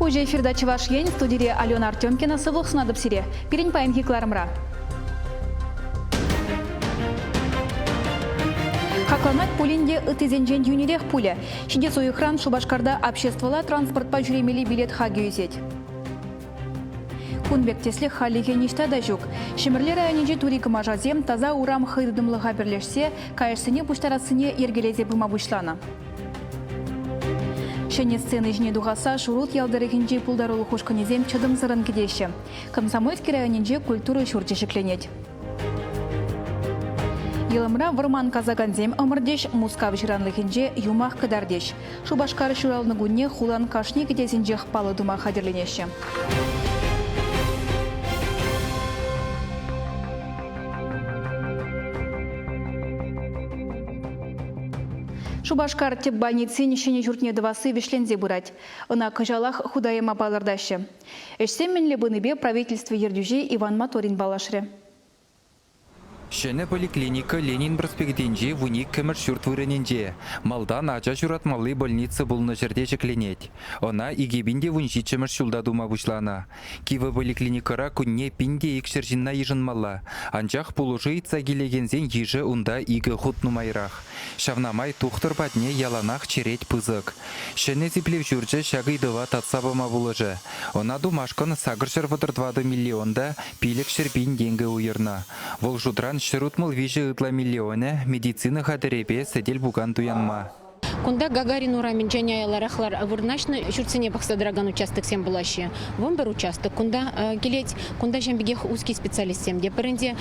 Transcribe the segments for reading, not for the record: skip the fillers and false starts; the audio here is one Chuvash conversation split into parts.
Уҫӑ эфирта Чӑваш Ен, студире Алена Артемкина. Сывлӑх сунатӑп сире. Пирӗн паянхи кӑларӑмра. Хакланать пулин те ыттисенчен йӳнӗрех пулӗ. Ҫитес уйӑхран Шупашкарта обществӑлла транспортпа ҫӳремелли билет хакӗ ӳсет. Кун пек тӗслӗх хальлӗхе ниҫта та ҫук. Ҫӗмӗрле районӗнчи Тури Кӑмашасем таса урам хӑйтытӑмлӑха пӗрлешсе каяшсене пуҫтарассине йӗркелесе пыма пуҫланӑ. Ҫӗнӗ сцена ҫине тухасса Шурут ял тӑрӑхӗнчи пултарулӑх ушкӑнӗсем чӑтӑмсӑррӑн кӗтеҫҫӗ. Комсомольски районӗнче культура ҫурчӗ ҫӗкленет. Йӑлӑмра вӑрман касакансем ӑмӑртӗҫ, Мускав ҫыранлӑхӗнче юмах кӑтартӗҫ. Шупашкар ҫуралнӑ кунне хулан кашни кӗтесӗнчех паллӑ тума хатӗрленеҫҫӗ. Шупашкар тӗп больницин ҫӗнӗ ҫуртне тӑвасси вӗҫленсе пырать. Ӑна кӑҫалах хута яма палӑртаҫҫӗ. Ӗҫсем мӗнле пынипе правительство ертӳҫи Иван Моторин паллашрӗ. Ҫӗнӗ поликлиника Ленин проспектӗнчи вуниккӗмӗш ҫурт вырӑнӗнче, малтан ача ҫуратмалли больница пулнӑ ҫӗрте ҫӗкленет. Ӑна 2017-мӗш ҫулта тума пуҫланӑ. Кивӗ поликлиникӑра кунне 1200 ҫынна йышӑнмалла, анчах пулӑшу ыйтса килекенсен йышӗ унта икӗ хут нумайрах. Ҫавна май тухтӑр патне яланах черет пысӑк. Ҫӗнӗ сиплев ҫурчӗ ҫак ыйтӑва татса пама пулӑшӗ. Ӑна тумашкӑн 834 миллион та 500 пин тенкӗ уйӑрнӑ. Вӑл шутран 163 ытла миллионӗ медицина хатӗрӗпе сӗтел-пукан туянма. Кунта Гагарин урамӗнчен аяларах вырнаҫнӑ ҫуртсене пӑхса тӑракан участоксем пулаҫҫӗ. 11 участок кунта килет. Кунта ҫавӑн пекех узкий специалистсем те пӗр ӗнтӗ.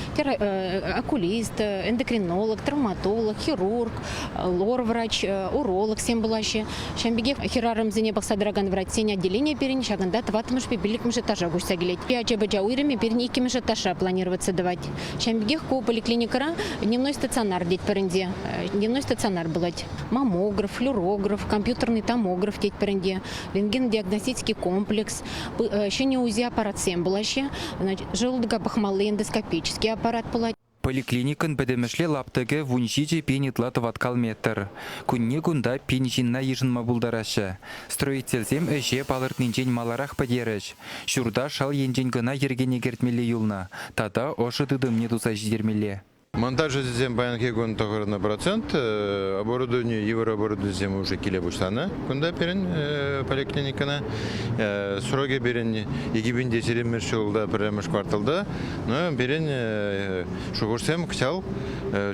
Окулист, эндокринолог, травматолог, хирург, лор-врач, урологсем пулаҫҫӗ. Ҫавӑн пекех хӗрарӑмсене пӑхса тӑракан врачсен отделенийӗ пирӗн ҫакӑнта тӑваттӑмӗшпе пиллӗкмӗш этажа куҫса килет. Ача-пӑча уйрӑмӗ пирӗн иккӗмӗш этажра планироваться тӑвать. Ҫавӑн пекех ку поликлиникӑра дневной стационар тетпӗр ӗнтӗ. Дневной стационар пулать. Маммограф, флюорограф, компьютерный томограф тетпӗр ӗнтӗ. Рентген-диагностический комплекс, ҫӗнӗ УЗИ аппаратсем пулаҫҫӗ. Желудока пӑхмалли эндоскопический аппарат пулать. Поликлиникӑн пӗтӗмӗшле лаптӑкӗ 17 пин ытла тӑваткал метр. Кунне кунта пин ҫынна йышӑнма пултараҫҫӗ. Строительсем ӗҫе палӑртнинчен маларах пӗтерӗҫ. Ҫурта шал енчен кӑна йӗркене кӗртмелле юлнӑ тата ӑшӑ тытӑмне туса ҫитермелле. Монтаж ӗҫӗсем паянхи кун 90%, оборудовани, йывӑр оборудованисем уже киле пуҫланӑ кунта пирӗн поликлиникӑна. Срокӗ пирӗн 2020 ҫулта пӗрремӗш кварталта, но пирӗн шухӑшсем кӑҫал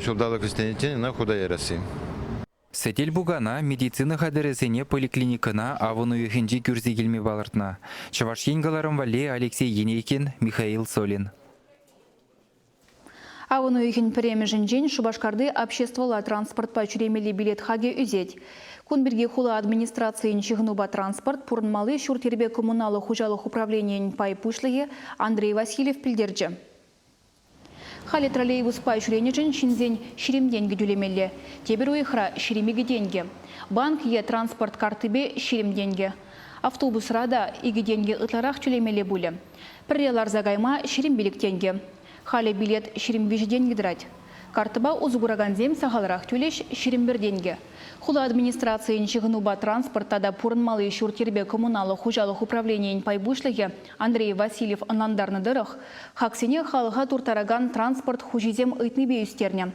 ҫулталӑк вӗҫлениччен ӑна хута ярасси. Сӗтел-пукана, медицина хатӗрӗсене поликлиникӑна авӑн уйӑхӗнче кӳрсе килме палӑртнӑ. Чӑваш Ен кӑларӑм валли Алексей Енейкин, Михаил Солин. Авӑн уйӑхӗн пӗрремӗшӗнчен Шупашкарти обществӑлла транспортпа ҫӳремелли билет хакӗ ӳсет. Кун пирки хула администрацийӗн ҫыхӑнупа транспорт, пурӑнмалли ҫурт-йӗрпе коммуналлӑ хуҫалӑх управленийӗн пай пуҫлӑхӗ Андрей Васильев пӗлтерчӗ. Халӗ троллейбуспа ҫӳренӗшӗн ҫынсен 20 тенкӗ тӳлемелле, тепӗр уйӑхра 22 тенкӗ. Банк е транспорт карттипе 20 тенкӗ. Автобусра та 2 тенкӗ ытларах тӳлемелле пулӗ. Пӗрре ларса кайма 25 тенкӗ. Халӗ билет 23 тенкӗ тӑрать. Карттӑпа усӑ куракансем сахалрах тӳлӗҫ, 21 тенкӗ. Хула администрацийӗн ҫыхӑнупа транспорт тата пурӑнмалли ҫурт-йӗрпе коммуналлӑ хуҫалӑх управленийӗн пай пуҫлӑхӗ Андрей Васильев ӑнлантарнӑ тӑрӑх, хаксене халӑха турттаракан транспорт хуҫисем ыйтнипе ӳстернӗ.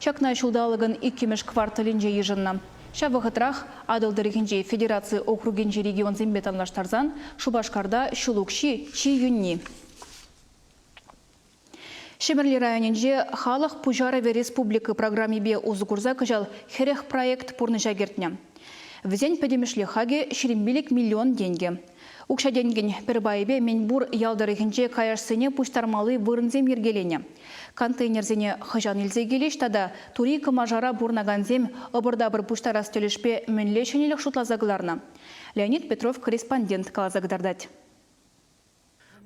Ҫакна ҫулталӑкӑн иккӗмӗш кварталӗнче йышӑннӑ. Ҫав вӑхӑтрах Атӑл тӑрӑхӗнчи федераци округӗнчи регионсемпе танлаштарсан Шупашкарта ҫул укҫи чи йӳнни. Ҫӗмӗрле районӗнче Халӑх пуҫарӑвӗ республика программипе усӑ курса кӑҫал 40 проект пурнӑҫа кӗртнӗ. Вӗсен пӗтӗмӗшле хакӗ 25 миллион тенкӗ. Укҫа-тенкӗн пӗр пайӗпе мӗнпур ял тӑрӑхӗнче каяшсене пуҫтармалли вырӑнсем йӗркеленӗ. Контейнерсене хӑҫан илсе килӗҫ тата Тури Кӑмашара пурӑнакансем ӑпӑр-тапӑр пуҫтарас тӗлӗшпе мӗнле ҫӗнӗлӗх шутласа кӑларнӑ? Леонид Петров корреспондент каласа кӑтартать.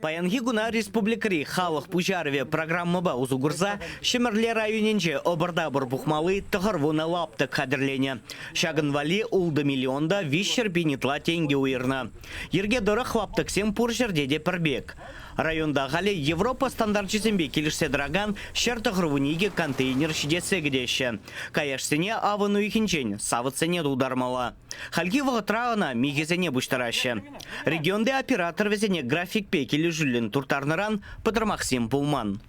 Паянхи куна республикӑри халӑх пуҫарӑвӗ программӑпа усӑ курса Ҫӗмӗрле районӗнче ӑпӑр-тапӑр пухмалли 90 лаптӑк хатӗрленӗ. Ҫакӑн валли ултӑ миллион та 300 пин ытла тенкӗ уйӑрнӑ. Йӗрке тӑрӑх лаптӑксем пур ҫӗрте те пӗр пек. Районта халӗ Европа стандарчӗсемпе килӗшсе тӑракан 192 контейнер ҫитессе кӗтеҫҫӗ. Каяшсене авӑн уйӑхӗнчен савӑтсене тултармалла. Хальхи вӑхӑтра ӑна михӗсене пуҫтараҫҫӗ. Регионти оператор вӗсене графикпе килӗшӳллӗн турттарнӑран пӑтӑрмахсем пулман.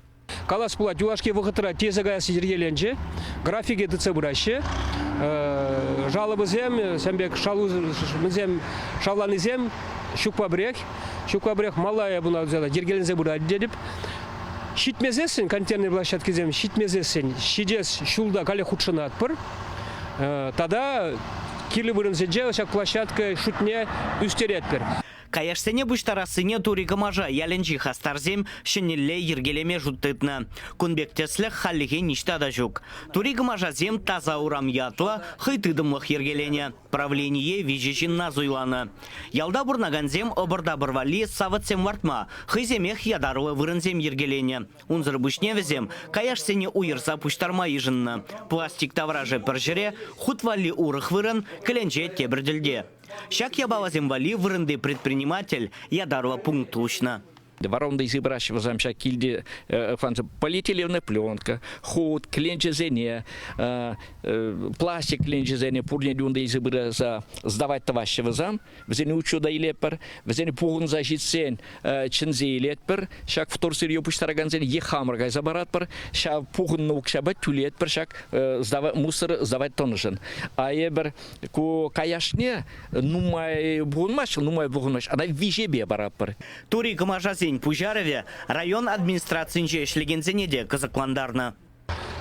Калас пулать, юлашки вӑхӑтра тесе каясси йӗркеленчӗ, графике тытса пыраҫҫӗ. Жалобӑсем, ҫавӑн пек шалусем, шавланисем ҫукпа пӗрех. Ҫукпа пӗрех малая пуна йӗркеленсе пырать тетӗп. Ҫитмесессӗн, контейнер площадкисем ҫитмесессӗн, ҫитес ҫулта каллех хутшӑнатпӑр. Тата кирлӗ вырӑнсенче ҫак площадка шутне ӳстеретпӗр. Каяшсене пуҫтарассине Тури Кӑмаша ялӗнчи хастарсем ҫӗнӗлле йӗркелеме шут тытнӑ. Кун пек тӗслӗх хальлӗхе ниҫта та ҫук. Тури Кӑмашасем Таса урам ятлӑ хӑй тытӑмлӑх йӗркеленӗ. Правление виҫӗ ҫынна суйланӑ. Ялта пурӑнакансем ӑпӑр-тапӑр валли савӑтсем лартма хӑйсемех ятарлӑ вырӑнсем йӗркеленӗ. Унсӑр пуҫне вӗсем каяшсене уйӑрса пуҫтарма йышӑннӑ. Пластик таврашӗ пӗр ҫӗре, хут валли урӑх вырӑн, кӗленче тепӗр тӗлте. Ҫак япаласем валли вырӑнти предприниматель ятарлӑ пункт уҫнӑ. Вара унта илсе пыраҫҫӗ вӗсем ҫак килте полиэтиленовая пленка, хут, кӗленчесене, пластик кӗленчесене пурне те унта илсе пырса сдавать тӑваҫҫӗ вӗсем. Вӗсене учета илетпӗр, вӗсене пухӑнса ҫитсен чӗнсе илетпӗр. Ҫак вторсырье пуҫтаракансене е хамӑр кайса паратпӑр, ҫав пухӑннӑ укҫапа тӳлетпӗр ҫак мусор сдавать тӑнӑшӑн. А эпир ку каяшне нумай пухӑнмасть, нумай пухӑнмасть, ӑна виҫепе паратпӑр. Тури Кӑмашасен пуҫарӑвӗ район администрацийӗнче ӗҫлекенсене те кӑсӑклантарнӑ.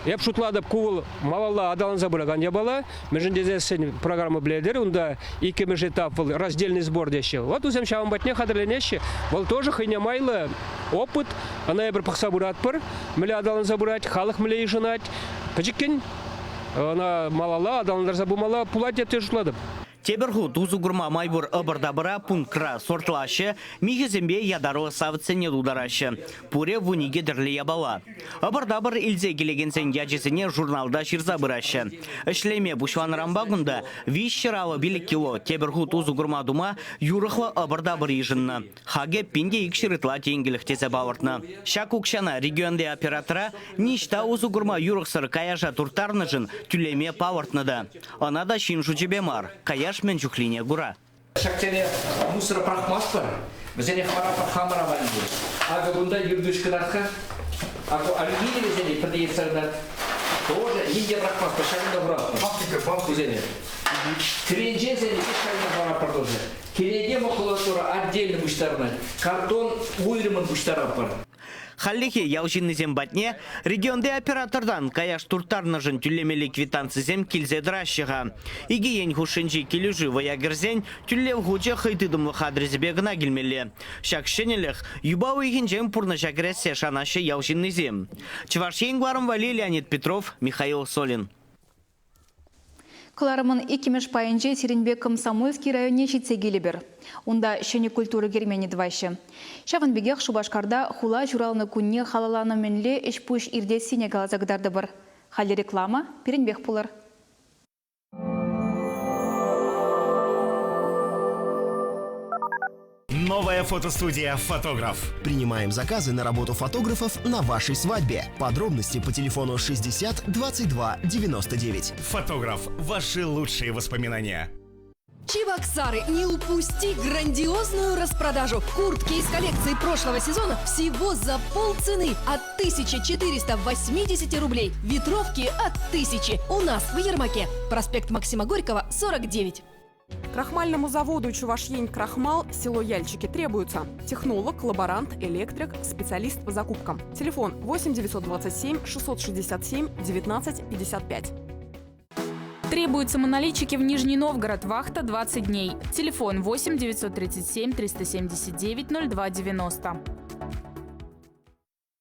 Эп шутлатӑп, ку вӑл малалла аталанса пыракан япала. Мӗншӗн тесессӗн программа пӗлетӗр, унта иккӗмӗш этап вӑл раздельный сбор теҫҫӗ. Вот вӗсем ҫавӑн патне хатӗрленеҫҫӗ. Вӑл тоже хӑйне майлӑ опыт. Ӑна эпир пӑхса пыратпӑр. Мӗнле аталанса пырать, халӑх мӗнле йышӑнать. Пӗчӗккӗн ӑна малалла аталантарса пымалла пулать тесе шутлатӑп. Тепӗр хут усӑ курма май пур ӑпӑр-тапӑра пунктра сортлаҫҫӗ, михӗсемпе ятарлӑ савӑтсене тултараҫҫӗ. Пурӗ 12 тӗрлӗ япала. Ӑпӑр-тапӑр илсе килекенсен ячӗсене журналта ҫырса пыраҫҫӗ. Ӗҫлеме пуҫланӑранпа кунта 355 кило тепӗр хут усӑ курма тума юрӑхлӑ ӑпӑр-тапӑр йышӑннӑ. Хакӗ 1200 ытла тенкӗлӗх тесе палӑртнӑ. Ҫак укҫана регионти оператора ниҫта усӑ курма юрӑхсӑр каяша турттарнӑшӑн тӳлеме палӑртнӑ та. Ӑна та ҫын шучӗпе мар, каяш мӗн чухлине кура. Ҫаксене мусора пӑрахмастпӑр, вӗсене хӑваратпӑр хамӑра валли. Акӑ кунта юртуҫ кӑтарт-ха. Акӑ алюминий вӗсене пӗрне йӑтса кӑтарт. Тоже ним те пӑрахмастпӑр, ҫакӑнта хуратпӑр. Кусене. Кӗленчесене те ҫакӑнта хӑваратпӑр тоже. Кӗнеке макулатура отдельно пуҫтарӑнать, картон уйрӑмӑн пуҫтаратпӑр. Хальлӗхе ял ҫыннисем патне регионти оператортан каяш турттарнӑшӑн тӳлемелли квитанцисем килсе тӑраҫҫӗ-ха. Икӗ ен хушшинчи килӗшӳ вӑя кӗрсен тӳлев хучӗ хӑй тытӑмлӑх адресӗпе кӑна килмелле. Ҫак ҫӗнӗлӗх юпа уйӑхӗнчен пурнӑҫа кӗрессе шанаҫҫӗ ял ҫыннисем. Чӑваш Ен кӑларӑм валли Леонид Петров, Михаил Солин. Кӑларӑмӑн иккӗмӗш пайӗнче сирӗнпе Комсомольски районне ҫитсе килӗпӗр. Унта ҫӗнӗ культура керменӗ тӑваҫҫӗ. Ҫавӑн пекех Шупашкарта хула ҫуралнӑ кунне халалланӑ мӗнле ӗҫ-пуҫ иртессине каласа кӑтартӑпӑр. Халӗ реклама, пирӗнпех пулӑр. Новая фотостудия «Фотограф». Принимаем заказы на работу фотографов на вашей свадьбе. Подробности по телефону 60 22 99. «Фотограф». Ваши лучшие воспоминания. Чебоксары, не упусти грандиозную распродажу. Куртки из коллекции прошлого сезона всего за полцены от 1480 рублей. Ветровки от 1000. У нас в Ермаке. Проспект Максима Горького, 49. Крахмальному заводу «Чувашьень Крахмал» село Яльчики требуются технолог, лаборант, электрик, специалист по закупкам. Телефон 8 927 667 19 55. Требуются монолитчики в Нижний Новгород. Вахта 20 дней. Телефон 8 937 379 02 90.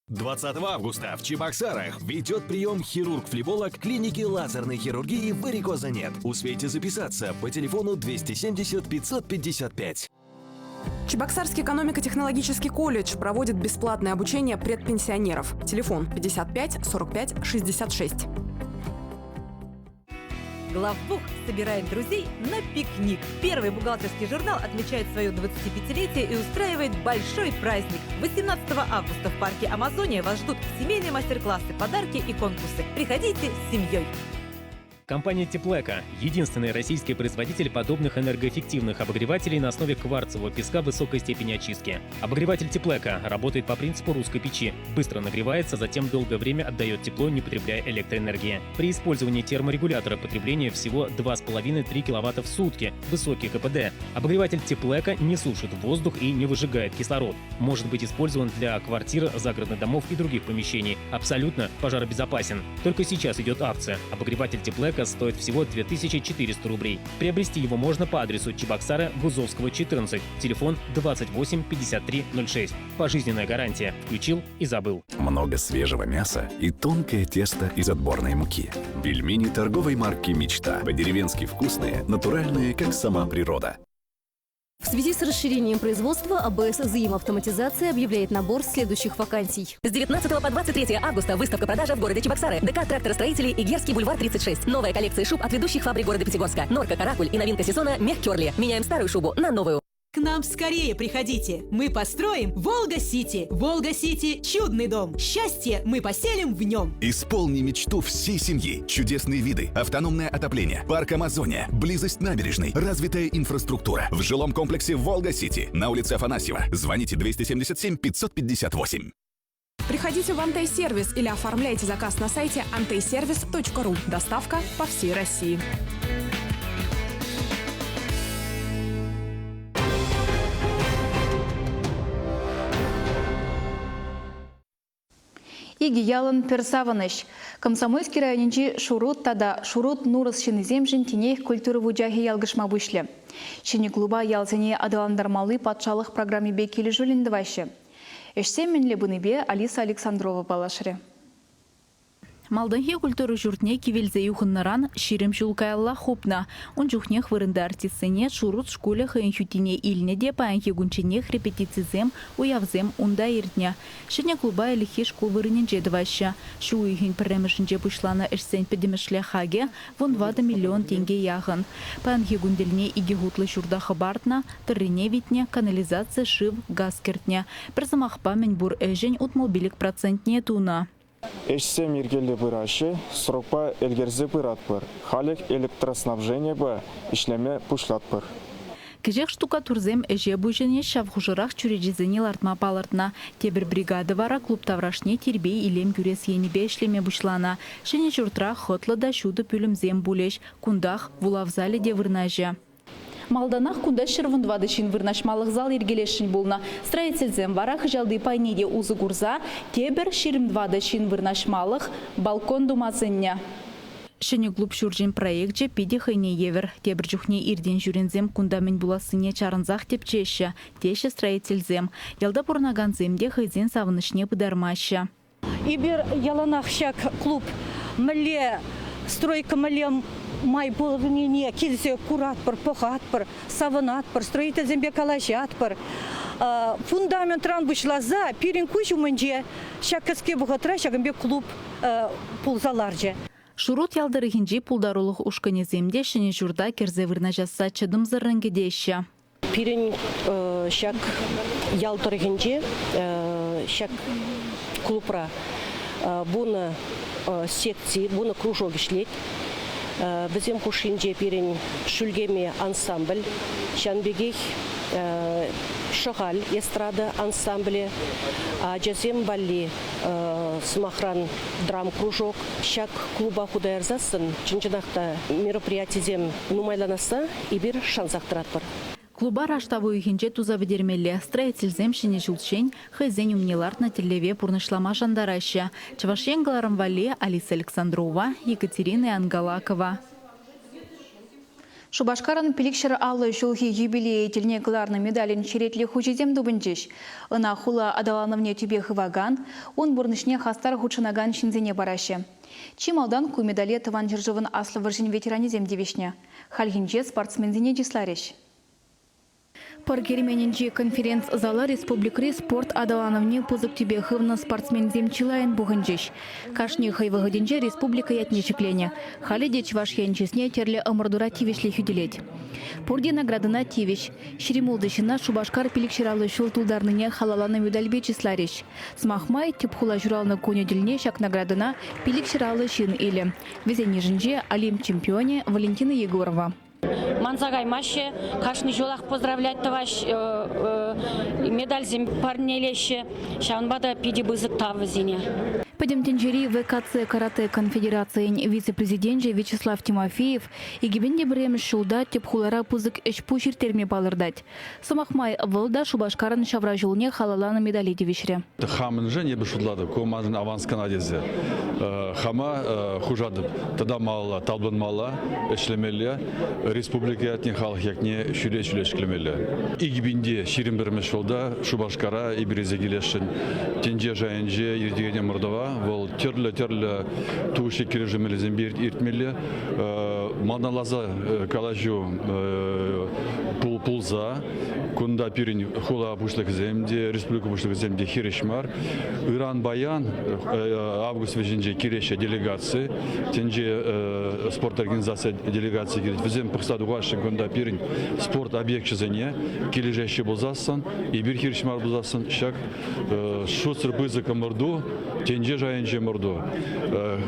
20 августа в Чебоксарах ведет прием хирург-флеболог клиники лазерной хирургии «Варикоза нет». Успейте записаться по телефону 270 555. Чебоксарский экономико-технологический колледж проводит бесплатное обучение предпенсионеров. Телефон 55 45 66. Главбух собирает друзей на пикник. Первый бухгалтерский журнал отмечает свое 25-летие и устраивает большой праздник. 18 августа в парке Амазония вас ждут семейные мастер-классы, подарки и конкурсы. Приходите с семьей. Компания «Теплэко» – единственный российский производитель подобных энергоэффективных обогревателей на основе кварцевого песка высокой степени очистки. Обогреватель «Теплэко» работает по принципу русской печи. Быстро нагревается, затем долгое время отдает тепло, не потребляя электроэнергии. При использовании терморегулятора потребление всего 2,5-3 киловатта в сутки, высокий КПД. Обогреватель «Теплэко» не сушит воздух и не выжигает кислород. Может быть использован для квартир, загородных домов и других помещений. Абсолютно пожаробезопасен. Только сейчас идет акция. Обогреватель «Теплэко» стоит всего 2400 рублей. Приобрести его можно по адресу Чебоксары, Гузовского, 14, телефон 28 53 06. Пожизненная гарантия. Включил и забыл. Много свежего мяса и тонкое тесто из отборной муки. Пельмени торговой марки «Мечта». По-деревенски вкусные, натуральные, как сама природа. В связи с расширением производства АБС «Взаимоавтоматизация» объявляет набор следующих вакансий. С 19 по 23 августа выставка-продажа в городе Чебоксары. ДК тракторостроителей и Герский бульвар 36. Новая коллекция шуб от ведущих фабрик города Пятигорска. Норка, Каракуль и новинка сезона Мех Керли. Меняем старую шубу на новую. К нам скорее приходите. Мы построим Волга-Сити. Волга-Сити – чудный дом. Счастье мы поселим в нем. Исполни мечту всей семьи. Чудесные виды, автономное отопление, парк Амазония, близость набережной, развитая инфраструктура. В жилом комплексе «Волга-Сити» на улице Афанасьева. Звоните 277 558. Приходите в Антей-сервис или оформляйте заказ на сайте anteyservice.ru. Доставка по всей России. Икӗ ялӑн пӗр савӑнӑҫ. Комсомольски районӗнчи Шурут тата Шурут Нурӑс ҫыннисемшӗн тинех культура вучахӗ ялкӑшма пуҫлӗ. Ҫӗнӗ клуба ялсене аталантармалли патшалӑх программипе килӗшӳллӗн тӑваҫҫӗ. Ӗҫсем мӗнле пынипе Алиса Александрова паллашрӗ. Малтанхи культура ҫуртне кивелсе юхӑннӑран 20 ҫул каялла хупнӑ. Ун чухнех вырӑнти артистсене Шурут шкулӗ хӑйӗн хӳттине илнӗ те паянхи кунчченех репетицисем, уявсем унта иртнӗ. Ҫӗнӗ клуба ӗлӗкхи шкул вырӑнӗнче тӑваҫҫӗ. Ҫу уйӑхӗн пӗрремӗшӗнче пуҫланӑ ӗҫсен пӗтӗмӗшле хакӗ вунтӑватӑ миллион тенке яхӑн. Паянхи кун тӗлне икӗ хутлӑ ҫурта хӑпартнӑ, тӑррине витнӗ, канализаци, шыв, газ кӗртнӗ. Пӗр сӑмахпа, мӗнпур ӗҫӗн 65 процентне тунӑ. Ӗҫсем йӗркеллӗ пыраҫҫӗ, срокпа ӗлкӗрсе пыратпӑр. Халех электроснабжениепа ӗҫлеме пуҫлатпӑр. Кӗҫех штукатурсем ӗҫе пуҫӑнӗҫ, ҫав хушӑрах чӳречесене лартма палӑртнӑ. Тепӗр бригада вара клуб таврашне тирпей-илем кӳрес енӗпе ӗҫлеме пуҫланӑ. Ҫӗнӗ ҫуртра хӑтлӑ та ҫутӑ пӳлӗмсем пулӗҫ. Кунтах вулав залӗ те вырнаҫӗ. Малтанах кунта 114 ҫын вырнаҫмалӑх зал йӗркелесшӗн пулнӑ. Строительсем вара хыҫалти пайне те усӑ курса тепӗр 24 ҫын вырнаҫмалӑх балкон тума сӗннӗ. Ҫӗнӗ клуб ҫурчӗн проекчӗ питӗ хӑйне евӗр. Тепӗр чухне иртен-ҫӳренсем кунта мӗн пулассине чарӑнсах тӗпчеҫҫӗ, теҫҫӗ строительсем. Ялта пурӑнакансем те хӑйсен савӑнӑҫне пытармаҫҫӗ. Эпир яланах ҫак клуб мӗнле стройка мӗнле май пулнине килсе куратпӑр, пӑхатпӑр, савӑнатпӑр, строительсемпе калаҫатпӑр. Фундаментран пуҫласа пирӗн куҫ умӗнче ҫак кӗске вӑхӑтра ҫакӑн пек клуб пулса ларчӗ. Шурут ял тӑрӑхӗнчи пултарулӑх ушкӑнӗсем те ҫӗнӗ ҫурта кӗрсе вырнаҫасса чӑтӑмсӑррӑн кӗтеҫҫӗ. Пирӗн ҫак ял тӑрӑхӗнче ҫак клубра вунӑ секци, вунӑ кружок ӗҫлет. Вӗсем хушшинче пирӗн Шӳлкеме ансамбль, ҫавӑн пекех Шӑхаль эстрада ансамблӗ, ачасем валли, сӑмахран, драм-кружок. Ҫак клуба хута ярсассӑн чӑн-чӑнах та мероприятисем нумайланасса эпир шансах тӑратпӑр. Клуба раштав уйӑхӗнче туса пӗтермелле. Строительсем ҫӗнӗ ҫулччен хӑйсен умне лартнӑ тӗллеве пурнӑҫлама шантараҫҫӗ. Чӑваш Ен кӑларӑм валли Алиса Александрова, Екатерина Ангалакова. Шупашкарӑн 550 ҫулхи юбилейӗ тӗлне кӑларнӑ медалӗн черетлӗ хуҫисем тупӑнчӗҫ. Ӑна хула аталанӑвне тӳпе хывакан, ун пурнӑҫне хастар хутшӑнакан ҫынсене параҫҫӗ. Чи малтан ку медале Тӑван ҫӗршывӑн Аслӑ вӑрҫин ветеранӗсем тивӗҫнӗ. Хальхинче спортсменсене чысларӗҫ. Пӑр керменӗнчи конференц-зала республикӑри спорт аталанӑвне пысӑк тӳпе хывнӑ спортсменсем чылайӑн пухӑнчӗҫ. Кашни хӑй вӑхӑтӗнче республика ятне ҫӗкленӗ. Халӗ те Чӑваш Ен чысне тӗрлӗ ӑмӑртура тивӗҫлӗ хӳтӗлет. Пурте наградӑна тивӗҫ. 26 ҫынна Шупашкар пилӗкҫӗраллӑ ҫул тултарнине халалланӑ медальпе чысларӗҫ. Сӑмах май, тӗп хула ҫуралнӑ кунӗ тӗлне ҫак наградӑна пилӗкҫӗраллӑ ҫын илӗ. Вӗсен йышӗнче Олимп чемпионӗ Валентина Егорова. Манса каймаҫҫӗ, кашни ҫулах поздравлять тӑваҫ, медальсем парнелеҫҫӗ. Ҫавӑнпа та питӗ пысӑк тав вӗсене. Пӗтӗм тӗнчери ВКЦ каратэ конфедерацийӗн вице-президенчӗ Вячеслав Тимофеев 2001 ҫулта тӗп хулара пысӑк ӗҫ-пуҫ ирттерме палӑртать. Сӑмах май, вӑл та Шупашкарӑн ҫавра ҫулне халалланӑ медале тивӗҫрӗ. Хамӑншӑн эпӗ шутлатӑп, ку маншӑн аванс кӑна тесе. Хама хушатӑп тата малалла талпӑнмалла, ӗҫлемелле, республика ятне, халӑх ятне ҫӳле-ҫӳле ҫӗклемелле. 2021 ҫулта Шупашкара эпир илсе килесшӗн. Тӗнче шайӗнче иртекен ӑмӑртӑва вӑл тӗрлӗ-тӗрлӗ тухӑҫлӑ килӗшӳ мелӗсемпе иртмелле. Малтанласа калаҫу пулса кунта пирӗн хула пуҫлӑхӗсем те, республика пуҫлӑхӗсем те хирӗҫ мар. Ыран-паян август вӗҫӗнче килеҫҫӗ делегаци, тӗнче спорт организаци делегаци килет. Вӗсем пӑхса тухаҫҫӗ кунта пирӗн спорт объекчӗсене килӗшеҫҫӗ пулсассӑн, эпир хирӗҫ мар пулсассӑн ҫак шутсӑр пысӑк ӑмӑрту, тӗнче шайӗнчи ӑмӑрту.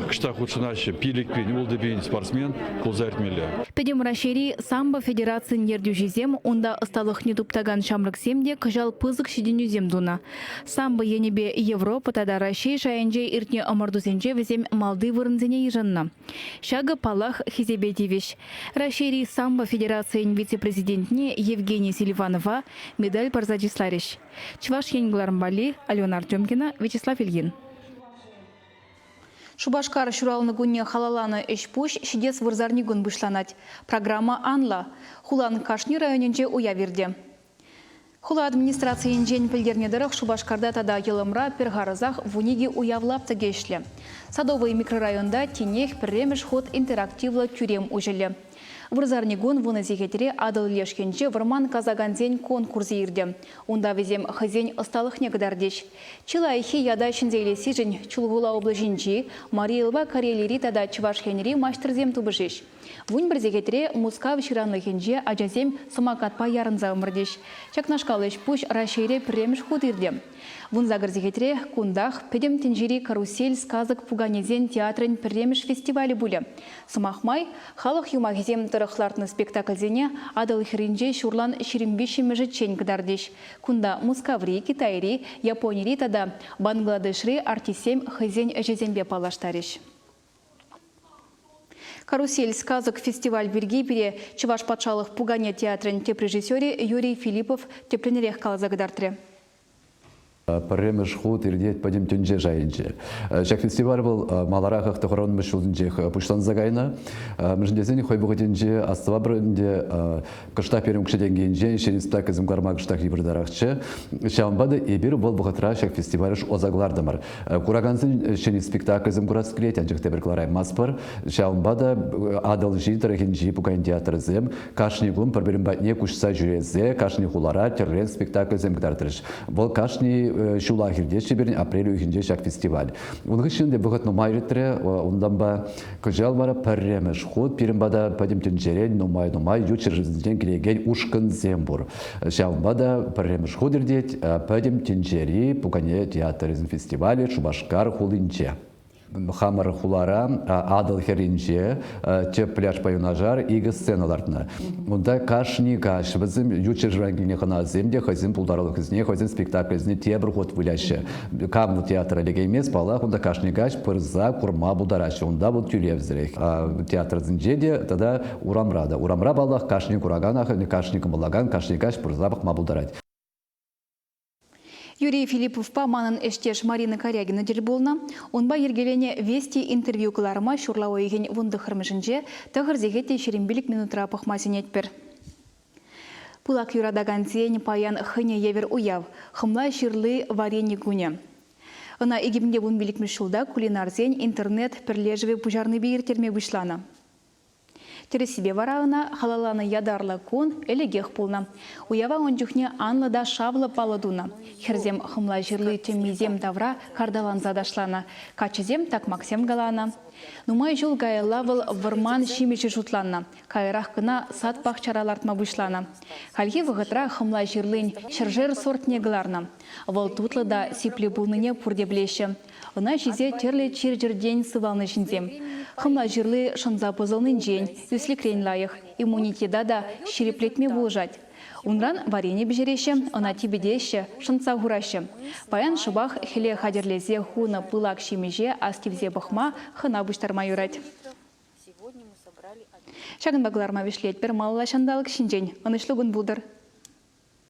Кӑштах хутшӑнаҫҫӗ 5000, 6000 спортсмен пулса иртмелле. Пӗтӗм Раҫҫейри самбо федерацийӗн ертӳҫисем унта ӑсталӑхне туптакан ҫамрӑксем те кӑҫал пысӑк ҫитӗнӳсем тунӑ. Самбо енӗпе Европа тата Раҫҫей шайӗнче иртнӗ ӑмӑртусенче вӗсем малти вырӑнсене йышӑннӑ. Ҫакӑ, паллах, хисепе тивӗҫ. Раҫҫейри самбо федерацийӗн вице-президентне Евгений Селиванова медаль парса чысларӗҫ. Чӑваш Ен кӑларӑм валли Алена Артемкина, Вячеслав Ильин. Шупашкар ҫуралнӑ кунне халалланӑ ӗҫ-пуҫ ҫитес вырсарникун пуҫланать. Программа анлӑ. Хулан кашни районӗнче уяв иртӗ. Хула администрацийӗнчен пӗлтернӗ тӑрӑх Шупашкарта тата Йӑлӑмра пӗр харӑсах 12 уяв лаптӑкӗ ӗҫлӗ. Садовый микрорайонта тинех пӗрремӗш хут интерактивлӑ тӳрем уҫӑлӗ. Вырсарникун вунӑ сехетре Атӑл леш енче вӑрман касакансен конкурсӗ иртӗ. Унта вӗсем хӑйсен ӑсталӑхне кӑтартӗҫ. Чи лайӑххи ята ҫӗнсе илессишӗн Чулхула облаҫӗнчи, Мари Элпа Карелири тата Чӑваш Енри маҫтӑрсем тупӑшӗҫ. 11 сехетре Мускав ҫыранлӑхӗнче ачасем самокатпа ярӑнса ӑмӑртӗҫ. Ҫакнашкал ӗҫ-пуҫ Раҫҫейре пӗрремӗш хут иртӗ. 18 сехетре кунтах Пӗтӗм тӗнчери карусель сказок пуканесен театрӗн пӗрремӗш фестивалӗ пулӗ. Сӑмах май, халӑх юмахӗсем тӑрӑх лартнӑ спектакльсене Атӑл хӗрринче ҫурлан 23-мӗшӗччен кӑтартӗҫ. Кунта Мускаври, Китайри, Японири тата Бангладешри артистсем хӑйсен ӗҫӗсемпе паллаштарӗҫ. «Карусель сказок» фестиваль пирки пире Чӑваш патшалӑх пукане театрӗн тӗп режиссерӗ Юрий Филиппов тӗплӗнрех каласа кӑтартрӗ. Пӗрремӗш хут иртет пӗтӗм тӗнче шайӗнче. Ҫак фестиваль вӑл маларах тӑхӑрӑнмӗш ҫулсенчех пуҫланса кайнӑ. Мӗншӗн тесен хӑй вӑхӑтӗнче астӑватпӑр ӗнтӗ кӑштах пирӗн укҫа-тенкӗнчен ҫӗнӗ спектакльсем кӑларма кӑштах йывӑртарахчӗ. Ҫавӑнпа та эпир вӑл вӑхӑтра ҫак фестивале шутласа кӑлартӑмӑр. Куракансен ҫӗнӗ спектакльсем курас килет, анчах тепӗр кӑлараймастпӑр. Ҫавӑнпа та Атӑлҫи тӑрӑхӗнчи пукан театрӗсем кашни кун пӗр-пӗрин патне куҫса ҫӳресе кашни хулара тӗрлӗ спектакльсем кӑтартрӗҫ. Вӑл кашни ҫулах иртеҫҫӗ пирӗн апрель уйӑхӗнче ҫак фестиваль. Ун хыҫҫӑн те вӑхӑт нумай иртрӗ. Унтанпа кӑҫал вара пӗрремӗш хут пирӗн пата пӗтӗм тӗнчерен нумай-нумай ют ҫӗршывсенчен килекен ушкӑнсем пур. Ҫавӑнпа та пӗрремӗш хут иртет пӗтӗм тӗнчери пукане театрӗсен фестивалӗ Шупашкар хулинче. Хамӑр хулара Атӑл хӗрринче тӗп пляжпа юнашар икӗ сцена лартнӑ. Унта кашни каҫ вӗсем ют ҫӗршывран килнӗ хӑнасем те хӑйсен пултарулӑхӗсене, хӑйсен спектаклӗсене тепӗр хут выляҫҫӗ. Кам театра лекеймест, паллах, унта кашни каҫ пырса курма пултараҫҫӗ. Унта вӑл тӳлевсӗрех. Театрсенче те тата урамра та. Урамра, паллах, кашни кураканах, кашни кӑмӑллакан кашни каҫ пырса пӑхма пултарать. Юрий Филипповпа манӑн ӗҫтеш Марина Карягина тӗл пулнӑ. Унпа йӗркеленӗ «Вести» интервью кӑларӑма ҫурла уйӑхӗн вунтӑххӑрмӗшӗнче тӑхӑр сехет те 25 минутра пӑхма сӗнетпӗр. Пылак юратакансен паян хӑйне евӗр уяв – хӑмла ҫырли варени кунӗ. Ӑна 2015 ҫулта кулинарсен интернет-пӗрлешӗвӗ пуҫарнипе ирттерме пуҫланӑ. Тӗрӗссипе вара ӑна халалланӑ ятарлӑ кун ӗлӗкех пулнӑ. Уява ун чухне анлӑ та шавлӑ паллӑ тунӑ. Хӗрсем хӑмла ҫырли тӗммисем тавра карталанса ташланӑ, каччӑсем такмаксем каланӑ. Нумай ҫул каялла вӑл вӑрман ҫимӗҫӗ шутланнӑ. Каярах кӑна сад-пахчара лартма пуҫланӑ. Хальхи вӑхӑтра хӑмла ҫырлин ҫӗршер сортне кӑларнӑ. Вӑл тутлӑ та сиплӗ пулнине пурте пӗлеҫҫӗ. Ӑна ҫисе тӗрлӗ чир-чӗртен сывалнӑ ҫынсем. Хӑмла ҫырли шӑнса пӑсӑлнинчен, ӳслӗкрен лайӑх, иммунитета та ҫирӗплетме пулӑшать. Унран варени пӗҫереҫҫӗ, ӑна типӗтеҫҫӗ, шӑнтса хураҫҫӗ. Паян шӑпах хӗле хатӗрлесе хунӑ пылак ҫимӗҫе астивсе пӑхма, хӑна пуҫтарма юрать. Ҫакӑнпа кӑларма вӗҫлетпӗр. Малалла ҫанталӑк ҫинчен. Ӑнӑҫлӑ кун пултӑр.